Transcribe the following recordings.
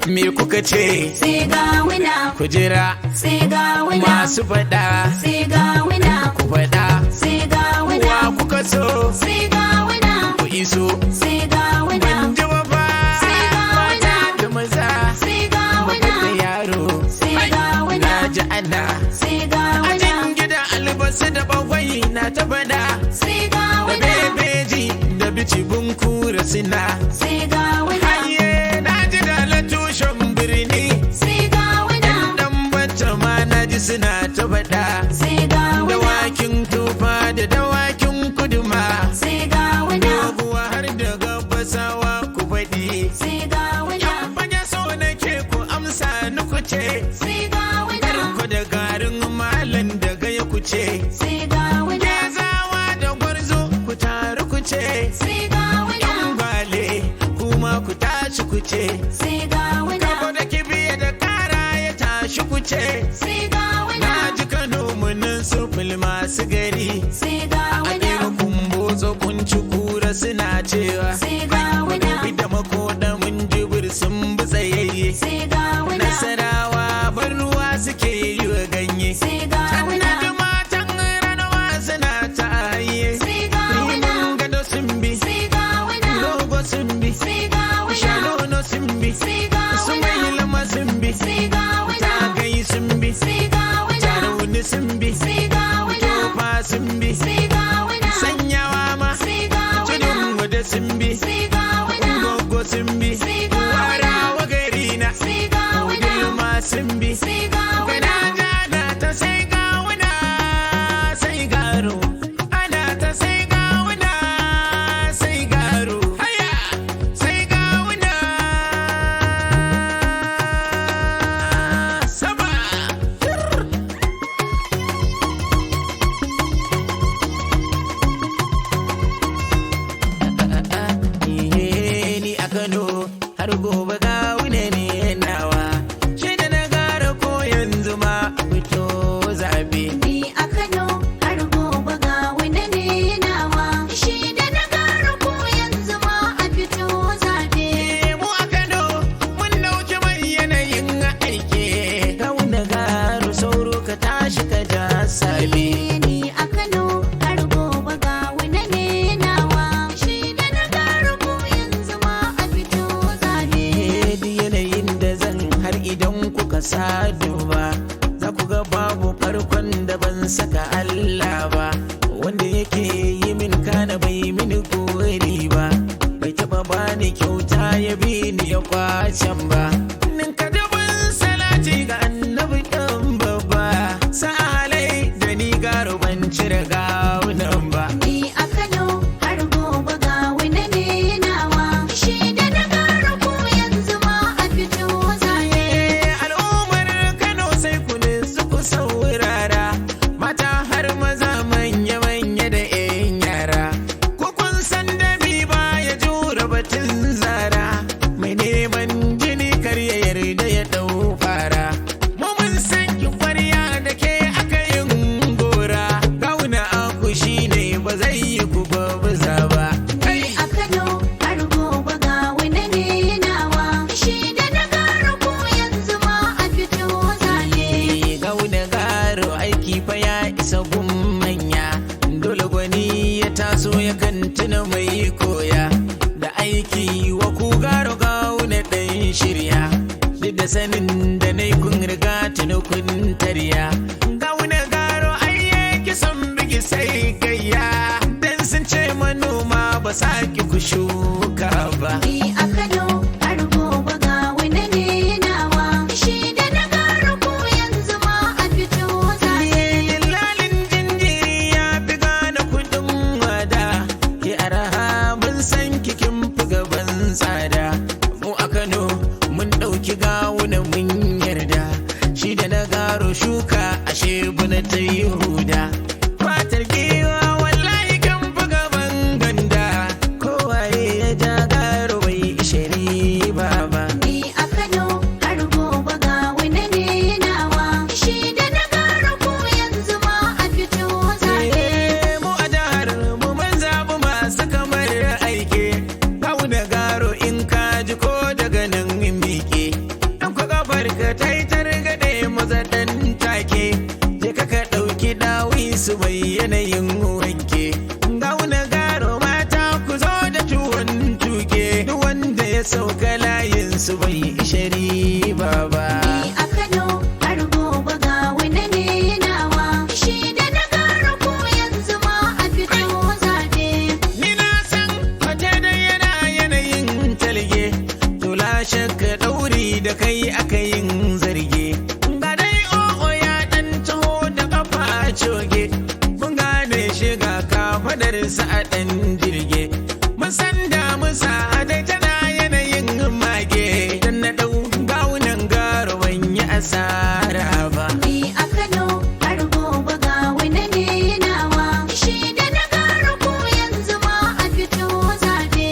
Me kuka ce? Sai Gawuna. Ku jira. Sai Gawuna. Masu faɗa. Sai Gawuna. Ku faɗa. Sai Gawuna. Wa kuka so? Sai Gawuna. Ku iso. Sai Gawuna. Ban ji ba fa. Sai Gawuna. Mata da maza. Sai Babba Gawuna. da yaro. Sai Gawuna. Na ji ana. Sai Gawuna. Ajin gida albasa da bagwai na ta faɗa. Sai Da Gawuna. bebeji da bici bunkura suna. Sai Gawuna. Haye na ji da tushen birni. Sai Gawuna. Dan bacci ma na ji suna ta faɗa. Sai Gawuna. Dawakin tufa da dawakin kuduma. Sai Gawuna. Doguwa har da gabasawa ku faɗi. Sai Gawuna. Fage so nake ku amsa ni ku ce. Sai Gawuna. Ku da garin malam da gaya ku ce. Sai Gawuna. Gezawa da gwarzo ku taru ku ce. Sai Gawuna. Bale kuma ku tashi ku ce. Sai Gawuna. Kabo da kibiya da kara ya tashi ku ce. Sai Gawuna. Na ji Kano munin sufil masu gari. Sai A Gawuna. ɗaya kumbozo kun ci kura suna cewa. Sai Gawuna. Bi da makoda mun jibir sun bi tsayayye. Sai Gawuna. Nasarawa ban ruwa suke yi wa ganye. Sai Na Gawuna. ji matan ranawa suna ta haye. Sai Gawuna. Rimin gado sun bi, Sai Gawuna. rogo sun bi, Sai Gawuna. shanono sun bi, Sai su Gawuna. mai sun bi, Sai Gawuna. tagai sun bi, Sai Gawuna. tarauni sun bi, Sai Gawuna. tofa sun bi, Sai Gawuna. sanyawa ma, Sai Gawuna. tudun wada sun bi, Sai Gawuna. gogo sun bi, Sai Gawuna. warawa gari na, Sai Gawuna. gudulma sun bi. Sai Gawuna. Gana jana ta sai gawuna sai garo, ana ta sai gawuna sai garo, haya sai gawuna sama. Ihe ni a Kano har gobe gawuna ne nawa, shaida na gara ko yanzu ma fito zabe. Ni a Kano har gobe Gawuna ne nawa. Shi da na gara ko yanzu ma a fito zabe. Mu a Kano mun dauki mai yanayin aiki. Kauna garo sauro ka tashi ka ja sabe. Ni a Kano har gobe Gawuna ne nawa. Shi da na gara ko yanzu ma a fito zabe. Duk yanayin da zan har idan kuka sa duba. Za ku ga babu farkon da ban saka Allah ba. Wanda yake yi min kana bai mini gori ba. Bai taba bani kyauta ya bi ni ya kwacen ba. Ninka dubin salati ga annabi ɗan babba. Sa'alai da ni garo ban cire gawunan ba. Ni a Kano har gobe Gawuna ne nawa. Shi da na gara ko yanzu ma a fito zabe. Al'ummar Kano sai ku nutsu ku saurara mata har maza manya-manya da 'yan yara. Ku kun san dabi ba ya jura batun zara mai neman jini kar ya yarda ya ɗau fara. Mu mun san ki kwarya da ke aka yin gora gawuna aku shine ba zai yi ku babuza ba. Ni a Kano har gobe Gawuna ne nawa. Shi da na gara ko yanzu ma a fito zabe. Gauna garo aiki fa ya isa gun manya dole gwani ya taso ya tuna mai koya da aiki wa ku garo gauna ɗan shirya duk da sanin da nai kun riga tuni kun tarya gauna garo ai yake son bigi sai gayya dan sun ce manoma ba sa ki ku shuka ba. Ni a Kano har gobe Gawuna ne nawa. Shi da na gara ko yanzu ma a fito zabe. Lalin jinjiri ya fi gane kudin wada ke araha mun san kikin fi gaban tsada mu a Kano mun ɗauki gawuna mun yarda shi da na garo shuka ashe buna ta yi huda fatar giwa wallahi kan fi gaban ganda kowaye ya ja garo bai ishe riba ba. Ni a Kano har gobe Gawuna ne nawa. Shi da na gara ko yanzu ma a fito zabe. Mu a jihar mu mun zaɓi masu kamar aike. Kawu da garo in ka ji ko daga nan miƙe. ya sauka layin su bai ishe riba ba. Ni a Kano har gobe ga wani ne nawa. Shi da na gara ko yanzu ma a fito zabe. Ni na san fate dai yana yanayin talge, to la shakka ɗauri da kai aka yin zarge. Ga dai o'o ya ɗan taho da ƙafa coge, mun gane shiga kafaɗarsa a ɗan jirge. Mun san damusa dai tana yanayin mage, dan na ɗau gawunan garo ban yi asara ba. Ni a Kano har gobe ga wani ne nawa. Shi da na gara ko yanzu ma a fito zabe.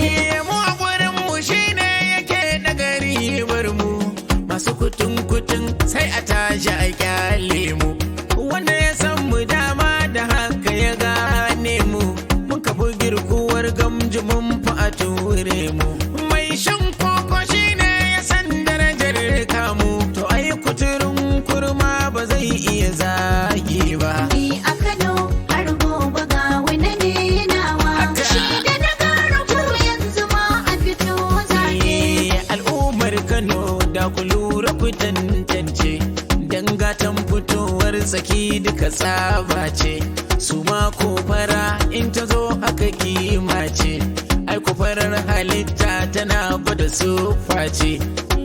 Mu a gurin mu shine yake da garibar mu masu kutun kutun sai a tashi a kyale mu wanda ya san mu dama da haka ya gane mu mun kafi girkuwar gamji mun fi a ture mu mai shan koko shine ya san darajar kamu to ai kuturun kurma ba zai iya zagi ba. Ni a Kano har gobe ga wani ne nawa. Haka. Shi da na gara ko yanzu ma a fito zabe. Al'ummar Kano da ku lura ku tantance dangatan fitowar tsaki duka tsaba ce su ma ko fara in ta zo haka kima ce ai ku farar halitta tana gwada sufa ce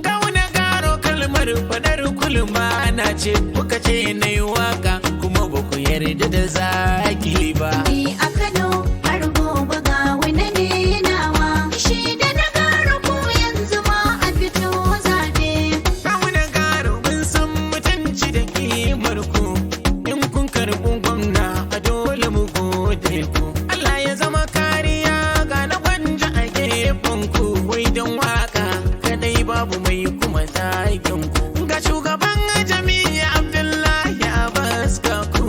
gauna garo kalmar fadar kulma na ce kuka ce na yi waka kuma ba ku yarda da zaki ba. Ni a Kano har gobe ga wani ne nawa. Shi da na gara ko yanzu ma a fito zabe. Kawuna garo mun san mutunci da kimar ku in kun karɓi gwamna a dole mu gode ku. Allah ya zama kariya ga na gwanja a gefen ku wai don waka kadai babu mai kuma zagin ku. Ga shugaban jami'a Abdullahi Abbas Kaku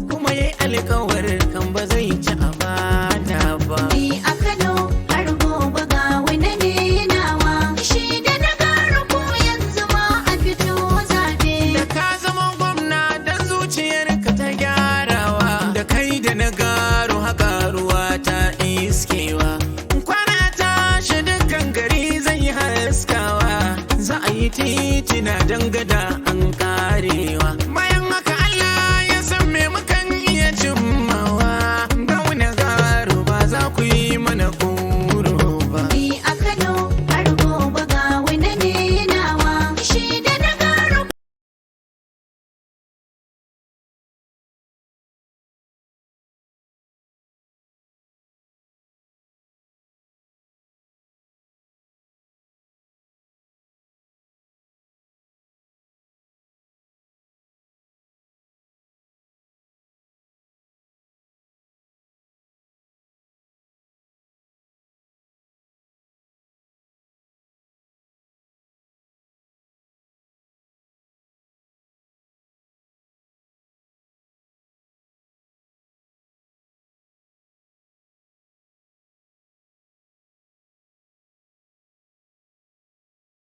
kuma yayi alkawar kan ba zai ci amana ba. Ni a Kano har gobe ga wani ne nawa. Shi da na gara ko yanzu ma a fito zabe. Da ka zama gwamna dan zuciyarka ta gyarawa da kai da na garo haka ruwa ta iskewa. Kwana tashi dukkan gari zai yi haskawa za a yi titina don gada an karewa.